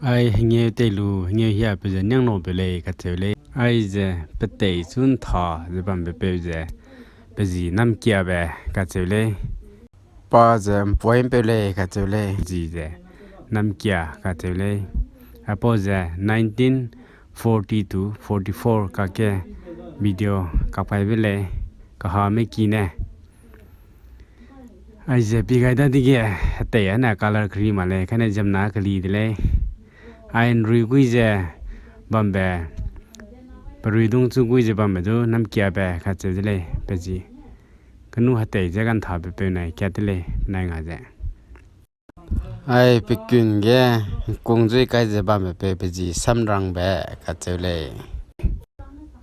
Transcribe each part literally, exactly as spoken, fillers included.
Ai hengeu tei lu, hengeu hiapeu ze niangnopeu lei kacheu lei. Aize petei chu ntha ze bambe peu ze, pe zi namkiabe kacheu lei. Pa ze mpoimpeu lei kacheu lei. Zi ze namkia kacheu lei. Aipau ze nineteen forty to forty-four kakge video kapaibe lei, kahame ki ne. Aize pi gai dadege, hetei ane color keri mak lei, kane ziemna keli de lei. Ai nrui gui ze bambe, perui dung chu gui ze bambe du namkiabe kacheu de lei, pe zi. Kenu hetei ze kanthabe peu nai kat de lei, nai nga ze. Ai pekun ge, kung zui kai ze bambe peu pe zi samrangbe kacheu lei.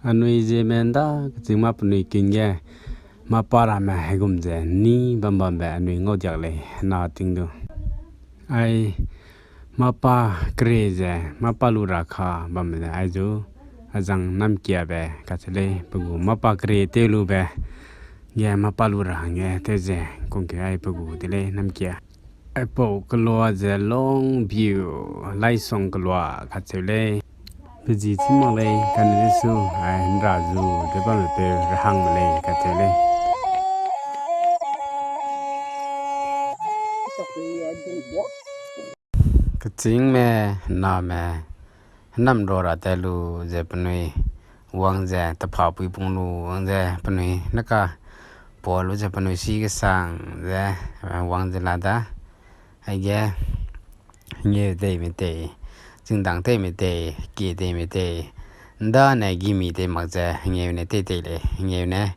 Anui ziemme nda kechîng mâ penui kun ge, mâpa ramme hegum ze ni bam bambe anui ngau diak lei, na ting du. Ai mâpa kere ze, mâpa lu ra ka bambe ze, ai zu, azang namkiabe kacheu lei, pe gu mâpa kere tew lube, ge mâpa lu ra hangge tew ze, kungke ai pe gu de lei namkia. Aipau kelua ze Longview, Laisong kelua kacheu lei. Pe zi chî mak lei, kane de su, ai nra zu de bamme peu rehangme lei kacheu lei. Kechîngme, name, hênam ra ra tat lu ze penui wang ze, tepha pui pung lu wang ze penui neka pa lu ze penui si kesang ze, eh, wang ze la da. Aige, hengeu teime tei, chingdang teime tei, kie teime tei, nda ne gimi tei mak ze, hengeu ne tei tei lei, hengeu ne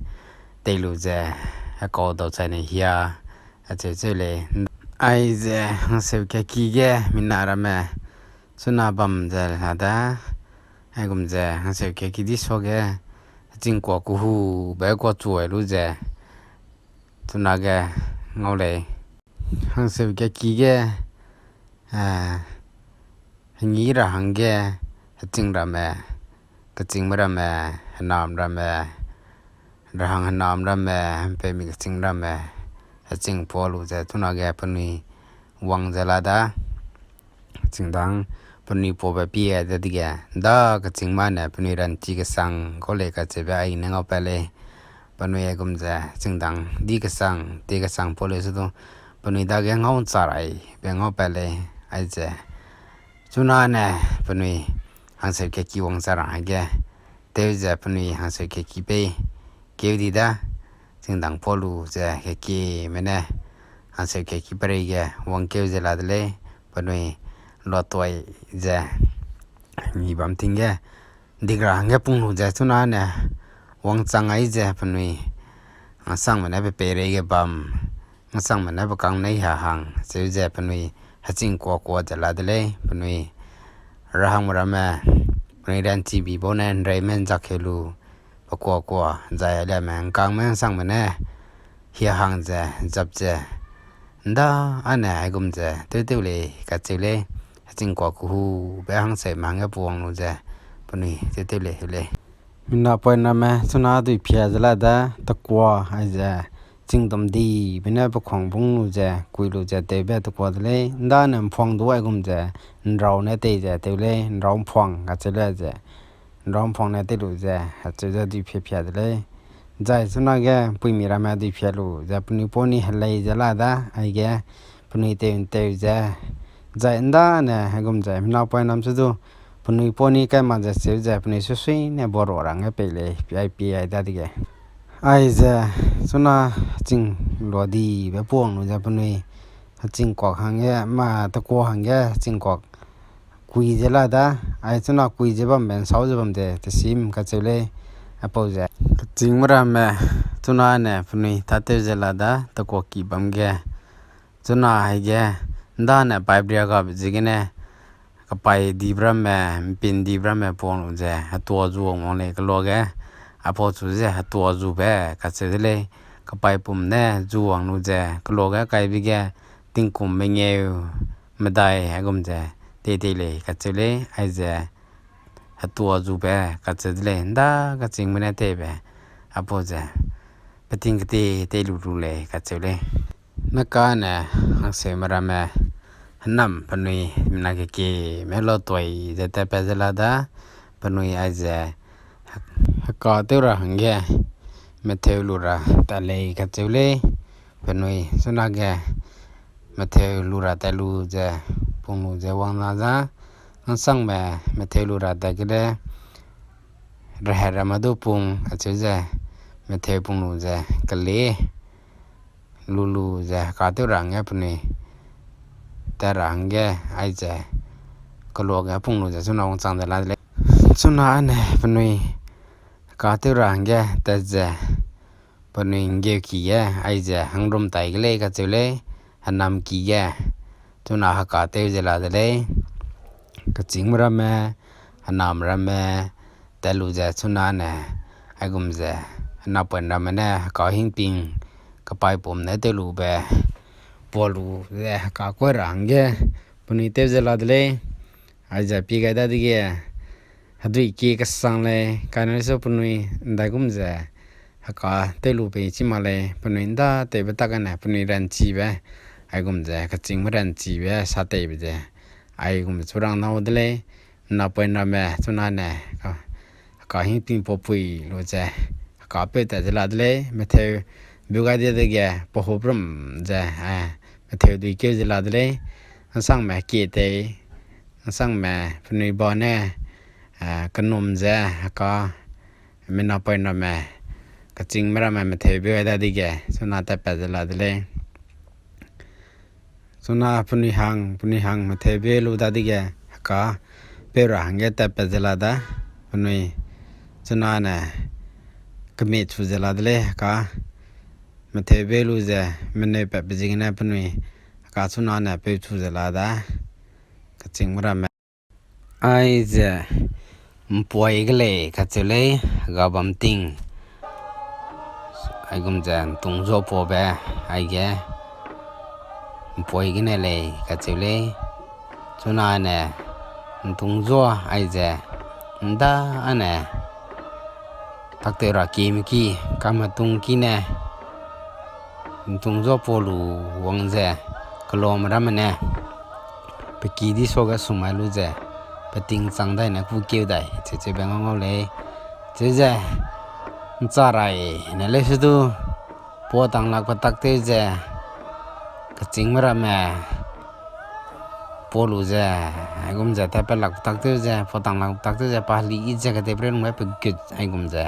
tei lu ze, hekau dau chai ne hia, acheu cheu lei. Aize hangseu kaki ge mina ramme, chuna bam ze la da, aigum ze hangseu kaki di suage, heching kua kehube kua chuai lu ze, chunage ngau lei. Hangseu kaki ge, eh, hengi ra hangge, heching ramme, kechîngme ramme, henam ramme, rahang henam ramme, hempeumi kechîng ramme, heching pa lu ze chunage penui wang ze la da. Chingdang penui paube pie dadege, nda kechîngme ne penui ranchi kesang kau lei kacheube aine ngau pat lei. Penui aigum ze chingdang di kesang, ti kesang pa lei se du, penui dage ngau ncha rai be ngau pat lei. Aize chunane penui hangseu kaki wang ze ra hangge, tew ze penui hangseu kaki pei keu di da, chingdang pa lu ze kakime ne hangseu kaki perei ge wangkeu ze la de lei, penui luatuai ze mi bam ting ge, dik ra hangge pung lu ze chunane wangchang ai ze penui, a, sangme ne pe peireige bam, a, sangme ne pe kang nei ha hang cheu ze penui heching kua kua ze la de lei, penui rahangme ramme, penui ranchibi bau ne nreime nzak keu lu, pe kua kua, zai aliame ngkangme nsangme ne hia hang ze, zap ze, nda ane aigum ze tew tew lei kacheu lei, heching kua kehube hangseume hangge puang lu ze, penui tew tew lei heu lei. Mina poiname chuna dui phia ze la da, tekua aize, chingdum dibe ne pe kuang bung lu ze, kui lu ze tewbe tekua de lei, nda ne mpuang du aigum ze, nrau ne tei ze tew lei, nrau mpuang kacheu lei ze, nrau mpuang ne tei lu ze, acheu ze dui phia phia de lei. Zai chunage mpuimi ramme dui phia lu ze penui pau ni helei ze la da, aige penui tew ntew ze, zai nda ne hegum ze, mina poinam se du, penui pau ni kai mak ze cheu ze, penui suisui ne boro ra hangge pei lei, pi ai pi ai dadege. Aize, chuna ching lua dibe puang lu ze penui, heching kuak hangge, ma tekua hangge, heching kuak kui ze la da, ai chuna kui ze bambe, nsau ze bam de, tesim kacheu lei, aipau ze. Kechîngme ramme, chuna ne penui tâtew ze la da, tekua ki bam ge. Chuna aige, nda ne pipe ria gabe ziegene, kapai dibe ramme, mpin dibe ramme puang lu ze, hetua zu wang wang lei keloa ge, aipau chu ze hetua zube kacheu de lei, kapai pum ne zu wang lu ze, keloa ge kaibe ge, tingkum mengeu, medai aigum ze, tei tei lei kacheu lei, aize, hetua zube kacheu de lei, nda kechîngme ne teibe, aipau ze, peting kete tei lu lu lei kacheu lei. Neka ne hangseume ramme, Nam penui mina kekieme lau tuai ze tatpat ze la da, penui aize heka tew ra hangge metheu lu ra tat lei kacheu lei. Penui chunage metheu lu ra tat lu ze pung lu ze wang na za, hangsangme metheu lu ra tat gede rehe ramme du pung acheu ze metheu pung lu ze kele lu lu ze heka tew ra hangge penui tat ra hangge aize keluage pung lu ze chuna wangchang de la de lei. Chuna ane penui heka tew ra hangge tat ze penui nggeuki ge aize hangrum tai ge lei kacheu lei, henam ki ge chuna heka tew ze la de lei. Kechîngme ramme, henam ramme tat lu ze chuna ne, aigum ze, henapoin ramme ne heka hingping kepaîpum ne tew lube pa lu ze heka kuai ra hangge penui tew ze la de lei. Aize pie gai dadege hedui kie kesang lei, kane su penui ndaigum ze heka tew lu pei chi mak lei, penui nda tewbe tak gene penui ranchibe, aigum ze kechîngme ranchibe sateibe ze, aigum chu rang nâu de lei. Napoin ramme chuna ne heka hingping pa pui lu ze heka peu tat ze la de lei, metheu beu gai dadege pa hubrum ze, metheu dui keu ze la de lei. Hangsangme kie tei, hangsangme penui ba ne kenum ze heka, mi napoin ramme, kechîngme ramme metheu beu gai dadege chuna tatpat ze la de lei. Chuna penui hang, penui hang metheu beu lu dadege heka peu ra hangge tatpat ze la da, penui chuna ne kemit chu ze la de lei heka. Metheu beu lu ze meneu patbe ziegene penui heka chuna ne peu chu ze la da, kechîngme ramme. Aize mpuai ge lei kacheu lei, hega bam ting. Aigum ze ntung zuapaube, aige mpuai gene lei kacheu lei. Chuna ne ntung zua aize nda ane taktew ra kieme ki, kame tung ki ne ntung zuapau lu wang ze, kelame ramme ne pe ki di suage sumai lu ze, pe ting chang dai ne kûkeu dai cheu cheu be ngau ngau lei. Cheu ze ncha rai ne leu se du, pau tanglak petak tew ze, kechîngme ramme pau lu ze, aigum ze tatpat lak petak tew ze, pau tanglak petak tew ze, pa heli i ze kedeirei lungbe pe gut aigum ze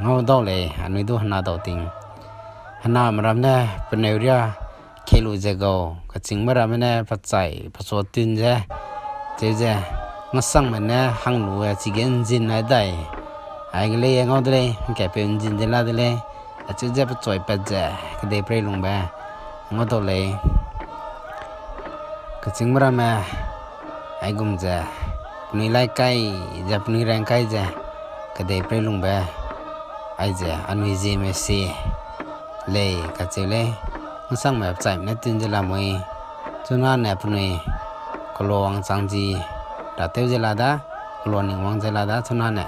ngau dau lei, anui du hena dau ting. Hename ramme ne peneu riâ kei lu ze gau, kechîngme ramme ne pechai pechua tun ze, cheu ze, ngasangme ne hang lu e chige nzin ai dai. Aige lei ngau de lei, ngkapeu nzin ze la de lei, acheu ze pechuipat ze, kedeirei lungbe ngau dau lei. Kechîngme ramme, aigum ze, penui lai kai ze, penui rang kai ze, kedeirei lungbe, aize anui zieme sie lei kacheu lei, ngasangme pechaime ne tun ze lamui, chuna ne penui kela wangchang di ra tew ze la da, kela ning wang ze la da, chuna ne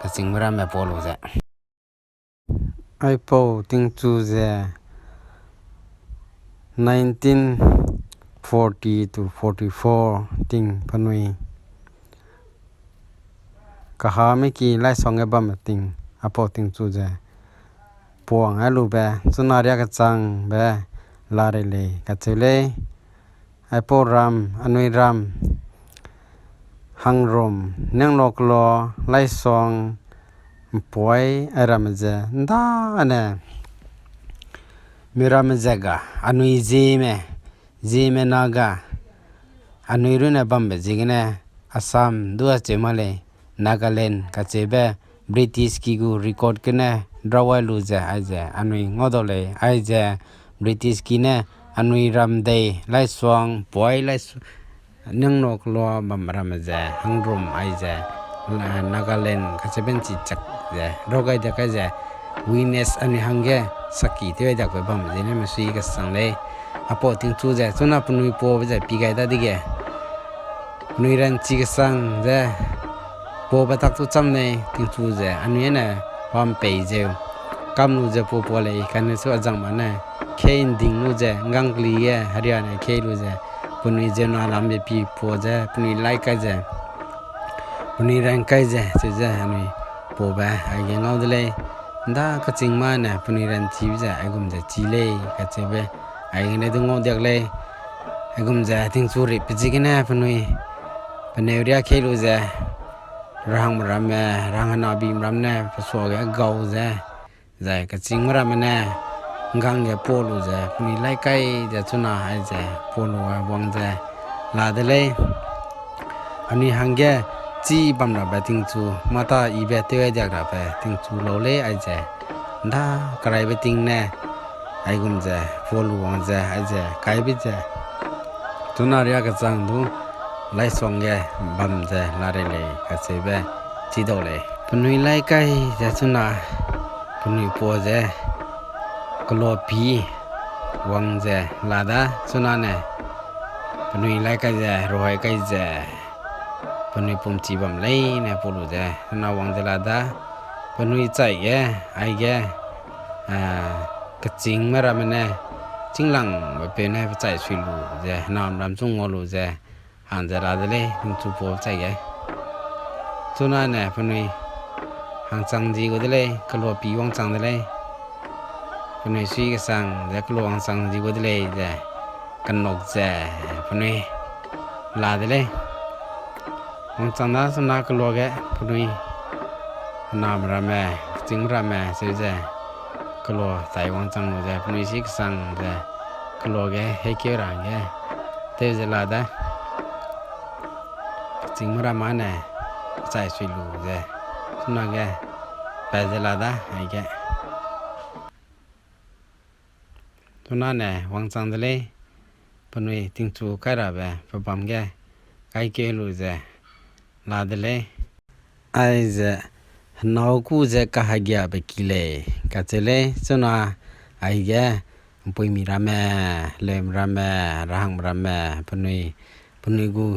kechîngme ramme pau lu ze. Aipau tingchu ze nineteen forty to forty-four ting penui kahame ki laisong ge bamme ting, aipau tingchu ze puang ai lube, chuna riâ kechangbe la rei lei kacheu lei. Aipau ram, anui ram, hangrum, ninglo kelo, laisong, mpuai, airamme ze, nda ne, mi ramme ze ga, anui zieme, zieme na ga, anui runne bambe ziegene, Assam du acheu ma lei, Nagaland kacheube, British ki gu record gene drawai lu ze aize anui ngau dau lei, aize British ki ne anui ram dei laisong, mpuai laisong, ninglo kelo bam ramme ze hangrum aize, Nagaland kacheube nchi chak ze raw gai de kai ze, witness anui hangge saki tew ai dakbe bam ziegene mesui kesang lei. Aipau tingchu ze, chuna penui paube ze pi gai dadege, penui ranchi kesang ze, paube tak tu cham lei, tingchu ze, anui ne pam pei zeu, kam lu ze pau pau lei, kane su azangme ne, kei nding lu ze, ngang keli ge, heria ne kei lu ze, penui ziemmena lambe pi pa ze, penui lai kai ze, penui ran kai ze, cheu ze anui paube aige ngau de lei. Nda kechîngme ne penui ranchibe ze aigum ze chi lei kacheube, aigene du ngau diak lei. Aigum ze tingchu ripe ziegene penui peneu riâ kei lu ze, rahangme ramme, rahang henabime ramme ne pe suage gau ze, zai kechîngme ramme ne nggang ge pa lu ze penui lai kai ze chuna aize pa lu wang ze la de lei. Anui hangge chî bam rabe tingchu, mâ ta yibe tew diak rabe tingchu lau lei aize, nda keraibe ting ne aigum ze pa lu wang ze aize kaibe ze, chuna riâ kechang du laisuang ge bam ze la rei lei kacheube chidau lei. Penui lai kai ze chuna penui pa ze keloa pi wang ze la da chuna ne, penui lai kai ze, ruai kai ze, penui pumchi bam leine pa lu ze chuna wang ze la da, penui chai ge, aige, kechîngme ramme ne, chînglangbe peu ne pe chai sui lu ze, henam ram chu ngau lu ze, hang ze la de lei, tingchu pa chai ge. Chuna ne penui hangchang di gu de lei, keloa pi wangchang de lei. Penui sui kesang ze keloa wangchang di gu de lei ze, kenok ze penui la de lei. Wangchang da chuna keloa ge penui henam ramme, kechîngme ramme cheu ze, keloa chai wangchang lu ze penui sui kesang ze, keloa ge heikeu ra hangge tew ze la da. Kechîngme ramme ne chai sui lu ze, chunage pat ze la da, aige. Chuna ne wangchang de lei, penui tingchu kai rabe pe bam ge kaikeu lu ze la de lei. Aize henâu kû ze kahegiabe ki lei kacheu lei, chuna aige mpuimi ramme, leume ramme, rahangme ramme, penui, penui gu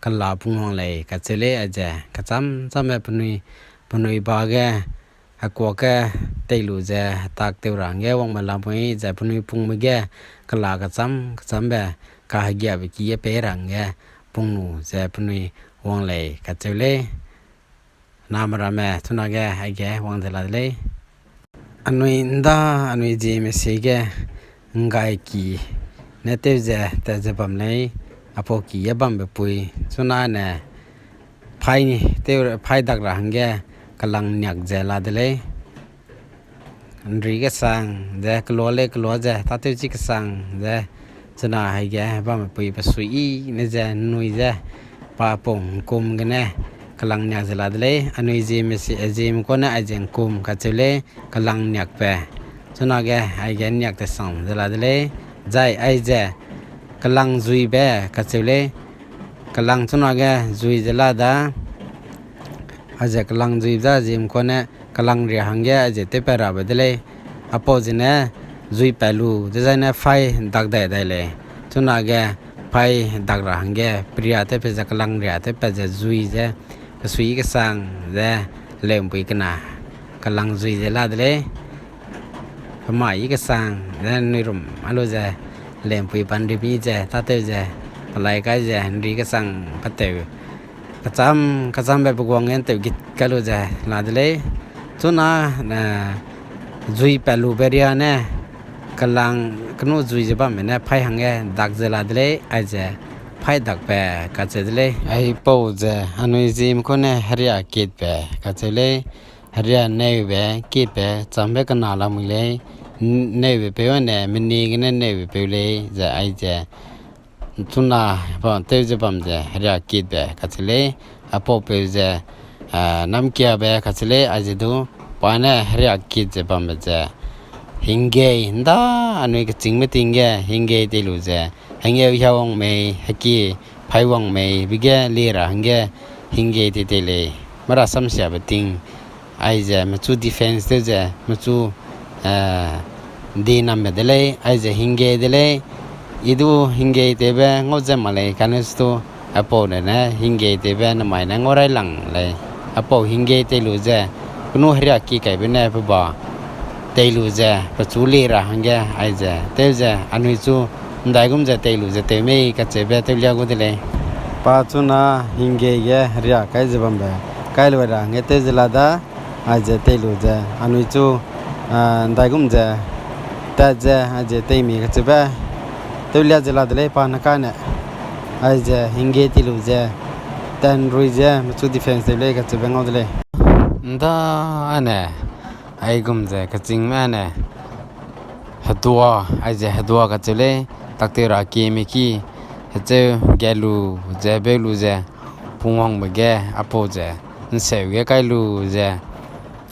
kela pungwang lei kacheu lei, aize kechâm châmbe penui, penui ba ge hekuâ ge tei lu ze hetak tew ra hangge wangme lamui ze penui pungme ge kela kechâm kechâmbe kahegiabe ki ge pei ra hangge pung lu ze penui wang lei kacheu lei. Name ramme chunage aige wang ze la de lei. Anui nda anui ziemme sie ge nggai ki ne tew ze tat ze bam lei, apau ki ge bambe pui, chuna ne phaî, tew, phaî dak ra hangge kelang niak ze la de lei. Nri kesang ze kelua lei, kelua ze tâtew chi kesang ze, chuna aige bamme pui pe suiyi ne ze nnui ze, pa pung ngkum gene kelang niak ze la de lei. Anui ziemme sie, ziemme kua ne aize ngkum kacheu lei, kelang niakbe. Chunage aige niak tesang ze la de lei. Zai aize kelang zuibe kacheu lei. Kelang chunage zui ze la da. Aize kelang zuibe za ziemme kua ne kelang ria hangge aize tewpat rabe de lei. Apau zene zuipat lu dezaine phaî dak dai dai lei. Chunage phaî dak ra hangge peria tewpat ze kelang ria tewpat ze zui ze, pe suiyi kesang ze, leumpui kena kelang zui ze la de lei. Pe mayi kesang ze nui rum a lu ze, leumpui pa nrimi ze tâtew ze, pelai kai ze nri kesang pa tew kechâm kechâmbe pe guang ge ntew git kai lu ze la de lei. Chuna, eh, zuipat lube ria ne kelang kenu zui ze bamme ne phaî hangge dak ze la de lei, aize phaî dakbe kacheu de lei. Aipau ze anui ziemme kua ne heria kitbe kacheu lei. Heria neube kitbe châmbe kena lamui lei. N-, neube peu ne meni gene neube peu lei ze aize chuna pa tew ze bam ze heria kitbe kacheu lei. Apaupeu ze, eh, namkiabe kacheu lei, aize du pa ne heria kit ze bambe ze, hinggei nda anui kechîngme ting ge hinggei tei lu ze, hengeu hia wang mei, heki phaî wang mei be ge li ra hangge hinggei tei tei lei. Mara samsiabe ting aize mechu defense tew ze, mechu, eh, di nambe de lei, aize hinggei de lei. I du hinggei tewbe ngau ze mak lei, kane stu aipau ne ne hinggei tewbe nemai ne ngau railang lei. Aipau hinggei tei lu ze, kenu heria ki kaibe ne pe ba tei lu ze, pechu li ra hangge aize tew ze, anui chu ndaigum ze tei lu ze tew mei kacheube tewlia gu de lei. Pa chuna hingge ge ria kai ze bambe, kai lu ra hangge tew ze la da, aize tei lu ze, anui chu, ah, ndaigum ze, tat ze, aize tei mei kacheube, tewlia ze la de lei pa ne kane, aize hingge tei lu ze, tat rui ze, mechu defense tew lei kacheube ngau de lei. Nda ane, aigum ze kechîngme ane, hedua, aize hedua kacheu lei, taktew ra kieme ki, hecheu ge lu ze, beu lu ze, pungwangbe ge, apau ze, nseu ge kai lu ze,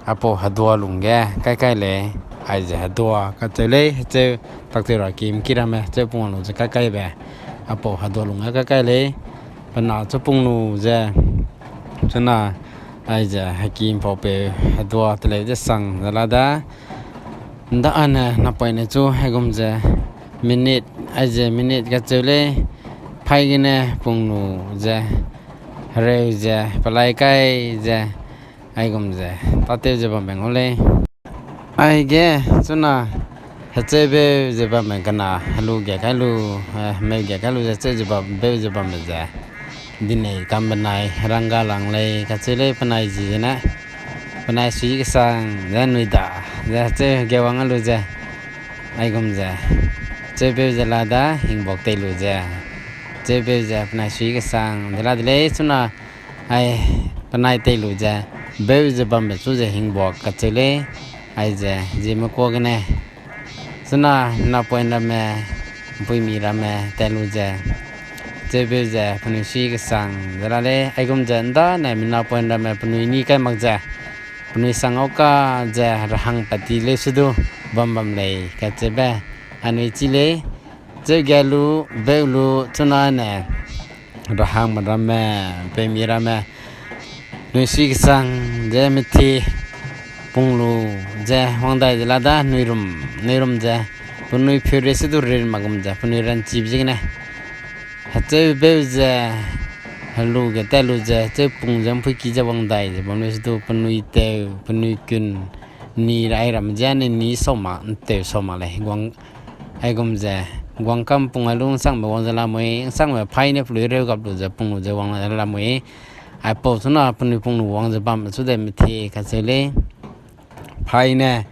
apau hedua lung ge kai kai lei, aize hedua kacheu lei, hecheu taktew ra kieme ki ramme, hecheu pungwang lu ze kai kaibe, apau hedua lung ge kai kai lei, pe na chu pung lu ze, chuna, aize heki mpaupeu hedua teleu ze sang ze la da. Nda ane napoine chu aigum ze minute, aize minute kacheu lei, paî gene pung lu ze, hereu ze, pelai kai ze, aigum ze, tâtew ze bambe ngau lei. Aige, chuna, hecheubeu ze bambe kena, helu ge kai lu, eh, hemeu ge kai lu ze, cheu ze bam, beu ze bambe ze. Dinei kam benai, rangga lang lei, kacheu lei penai zi zene. Penai sui kesang, ze nui da, ze cheu ge wang a lu ze. Aigum ze. Cheubeu ze la da, hingbuak tei lu ze. Cheubeu ze penai sui kesang, ze la de lei, chuna, ai, penai tei lu ze, beu ze bambe chu ze hingbuak kacheu lei, aize, zieme kuâ gene. Chuna, napoine ramme, mpuimi ramme, tat lu ze, cheubeu ze, penui sui kesang, ze la lei, aigum ze, nda ne, mi napoine ramme, penui ni kai mak ze, penui sang au ka ze, rehang pat ti leu se du, bam bam lei, kacheube, anui chi lei, cheu ge lu, beu lu, chuna ne, rehangme ramme, peumi ramme, nui sui kesang ze methie pung lu ze wang dai ze la da nui rum, nui rum ze, penui pheu rei se du rin mak gum ze, penui ranchibe ziegene. Hecheubeu ze, helu ge tat lu ze, cheu pung ze mpuiki ze wang dai ze bam lu se du penui tew, penui kun, ni rai ramme ze, ni, ni sau mak, ntew sau mak lei, guang, aigum ze, guang kam pung a lu nsangme wang ze lamui, nsangme paî ne pelui reu gap lu ze, pung lu ze wang ze lamui, aipau chuna penui pung lu wang ze bam, chu de methie kacheu lei, paî ne,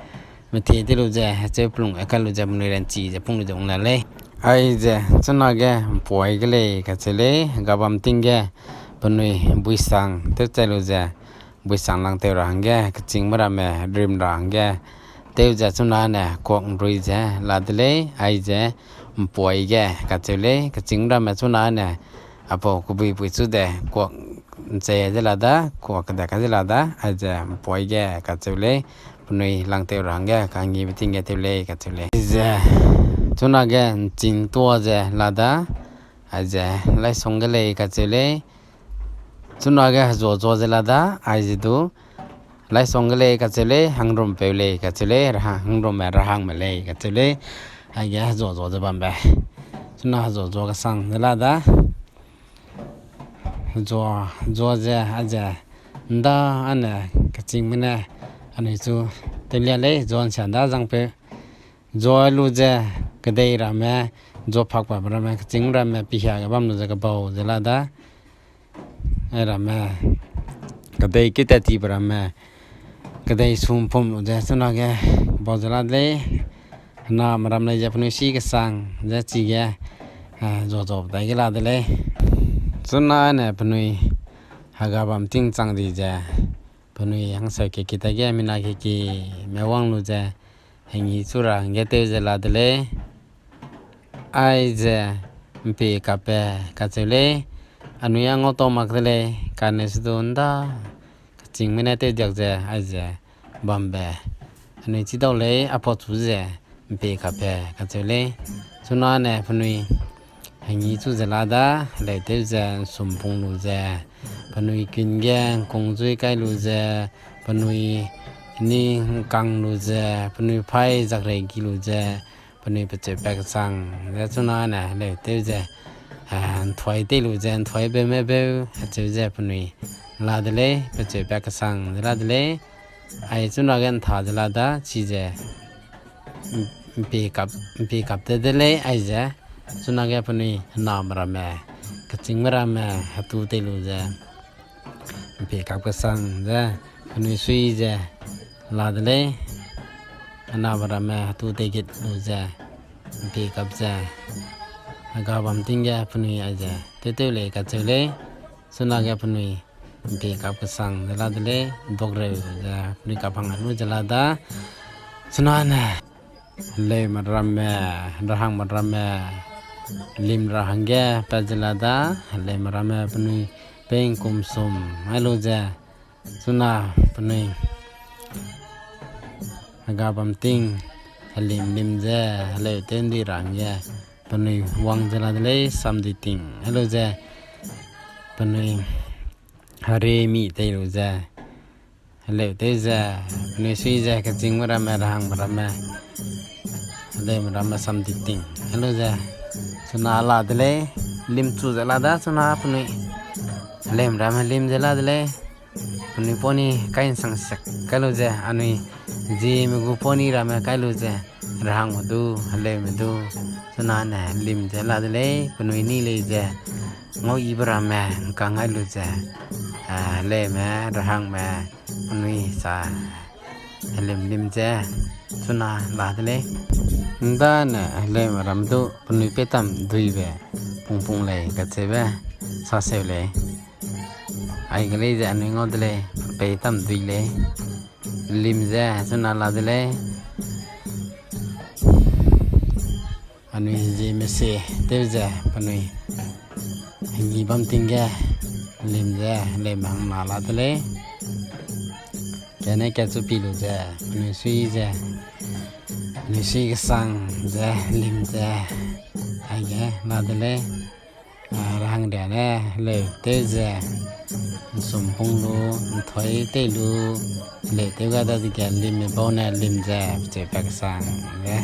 methie tei lu ze, hecheu pelung a kai lu ze, penui ranchi ze, pung lu ze wang la lei. Aize, chunage, mpuai ge lei, kacheu lei, ga bam ting ge, penui buisang, tewchai lu ze, buisang lang tew ra hangge, kechîngme ramme, rim ra hangge, tew ze chuna ne, kuak nrui ze, la de lei, aize, mpuai ge, kacheu lei, kechîngme ramme chuna ne, apau kebuipui chu de, kuak nche ze la da, kuak kede ka ze la da, aize, mpuai ge, kacheu lei, penui lang tew ra hangge, kangibe ting ge tew lei, kacheu lei. Aize, chunage, nching tua ze la da, aize, laisong ge lei, kacheu lei, chunage hezua zua ze la da, aize du, laisong ge lei kacheu lei, hangrum peu lei kacheu lei, raha-, hangrumme rahangme lei kacheu lei, aige hezua zua ze bambe. Chuna hezua zua kesang ze la da. Zua, zua ze, aize, nda ane kechîngme ne, anui chu tewlia lei, zua nsia nda zangpeu. Zua lu ze, kedei ramme, zua phak bam ramme, kechîng ramme, pihia ge bam lu ze kebau ze la da. Ai ramme, kedei keu tat tibe ramme, kedei sumpum lu ze, chunage, kebau ze la de lei, hename ram lei ze penui si kesang, ze chige, eh, zua zua dai ge la de lei. Chuna ne penui, hega bam ting chang di ze, penui hangseu keki dage mina keki me wang lu ze, hengi chu ra hangge tew ze la de lei. Aize, mpi kape, kacheu lei, anui a ngau tau mak de lei, kane se du nda, kechîngme ne tew diak ze, aize, bambe, anui chi dau lei, apau chu ze, mpi kape, kacheu lei, chuna ne penui, hengi chu ze la da, lei tew ze, nsumpung lu ze, penui kun ge, nkung zui kai lu ze, penui ni nkang lu ze, penui phai zakrei gi lu ze, penui pecheu pa kesang, ze chuna ne, lei tew ze, eh, nthuai tei lu ze, nthuai beume beu, acheu ze penui la de lei, pecheu pa kesang, ze la de lei, ai chuna ge ntha ze la da, chize, mpi kap, mpi kap te de lei, aize, Chunage penui hename ramme, kechîngme ramme hetu tei lu ze, ’mpi kap kesang ze, penui sui ze la de lei. Hename ramme hetu tei git lu ze, ’mpi kap ze, hega bam ting ge penui aize tewtew lei kacheu lei. Chunage penui ’mpi kap kesang ze la de lei, dukreu ze penui kap hang lu ze la da. Chunane heleume ramme, rehangme ramme, lim ra hangge pat ze la da, heleume ramme penui pei ’ngkum sum ai lu ze, chuna penui hega bam ting, helim lim ze, heleu tew ’ndi ra hangge, penui wang ze la de lei, samdui ting ai lu ze, penui heremi tei lu ze, heleu tew ze, penui sui ze, kechîngme ramme, rehangme ramme, heleume ramme samdui ting ai lu ze, chuna la de lei, limchu ze la da, chuna penui heleume ramme lim ze la de lei. Penui pau ni kai ’nsang siak kai lu ze, anui zieme gu pau ni ramme kai lu ze, rehangme du, heleume du, chunane lim ze la de lei, penui ni lei ze, ngau yibe ramme ’ngkang ai lu ze, eh, heleume, rehangme, penui sa helim lim ze, chuna la de lei. ’Ndane heleume ramme du penui peitam duibe, pungpung lei kacheube, saseu lei. Aige lei ze anui ngau de lei, peitam dui lei. Lim ze, chuna la de lei. Anui zieme sie tew ze penui hegi bam ting ge lim ze heleume hangna la de lei. Kane kachu pi lu ze penui sui ze, penui sui kesang ze lim ze, aige la de lei. Ah, rehangria ne heleu tew ze, ’nsumpung lu, ’nthoi tei lu, heleu tew ga dadege limme bau ne lim ze, pecheu pa kesang ge,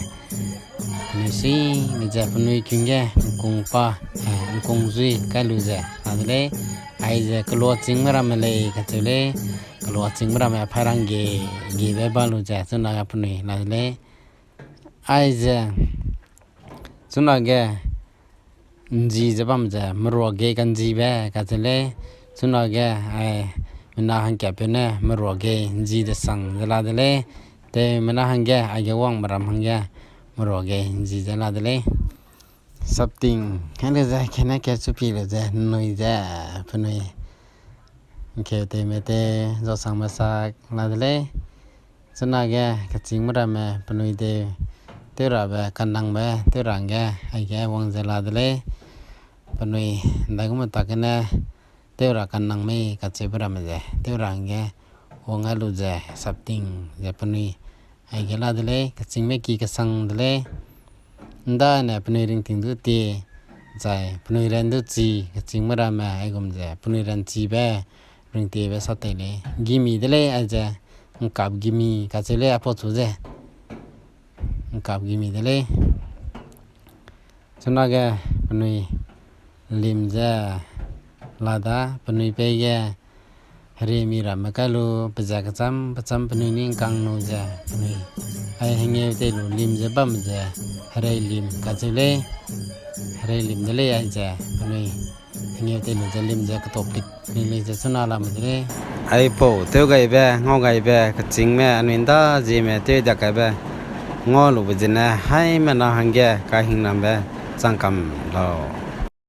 penui sui mi ze penui king ge ’ngkung pa, eh, ’ngkung zui kai lu ze la de lei. Aize keloachîngme ramme lei kacheu lei. Keloachîngme ramme phairang ge, gebe ba lu ze chunage penui la de lei. Aize chunage ’nji ze bam ze merua ge ka'njibe kacheu lei. Chunage ai mina hangkapeu ne merua ge ’nji desang ze la de lei. Te mina hangge aige wangme ram hangge merua ge ’nji ze la de lei. Sapting, helu ze kane kachu pi lu ze nnui ze penui ’ngkeu tewme tew, zausangme sak la de lei. Chunage kechîngme ramme penui tew, tew rabe kanangbe tew ra hangge aige wang ze la de lei. Penui ’ndaigum tak gene tew ra kanang mei kacheube ramme ze tew ra hangge wang ai lu ze sapting ze penui aige la de lei, kechîngme ki kesang de lei. ’Ndane penui ringting du tie, zai penui ran du chi, kechîngme ramme aigum ze penui ran chibe, ringtiebe sa tei lei. Gimi de lei aize, ’ngkap gimi kacheu lei apau chu ze. ’Ngkap gimi de lei. Chunage penui lim ze la da, penui pei ge heremi ramme kai lu, pezat kecham, pecham penui ni ’ngkang nu ze, penui ai hengeu tei lu lim ze bam ze, herei lim kacheu lei, herei lim de lei aize, penui hengeu tei lu ze lim ze ketopik ni lei ze chuna lame de lei. Aipau tewgaibe, ngaugaibe, kechîngme, anui ’nda zieme tewdiak gaibe, ngau lube zene haimena hangge kahingnambe chang kam lau.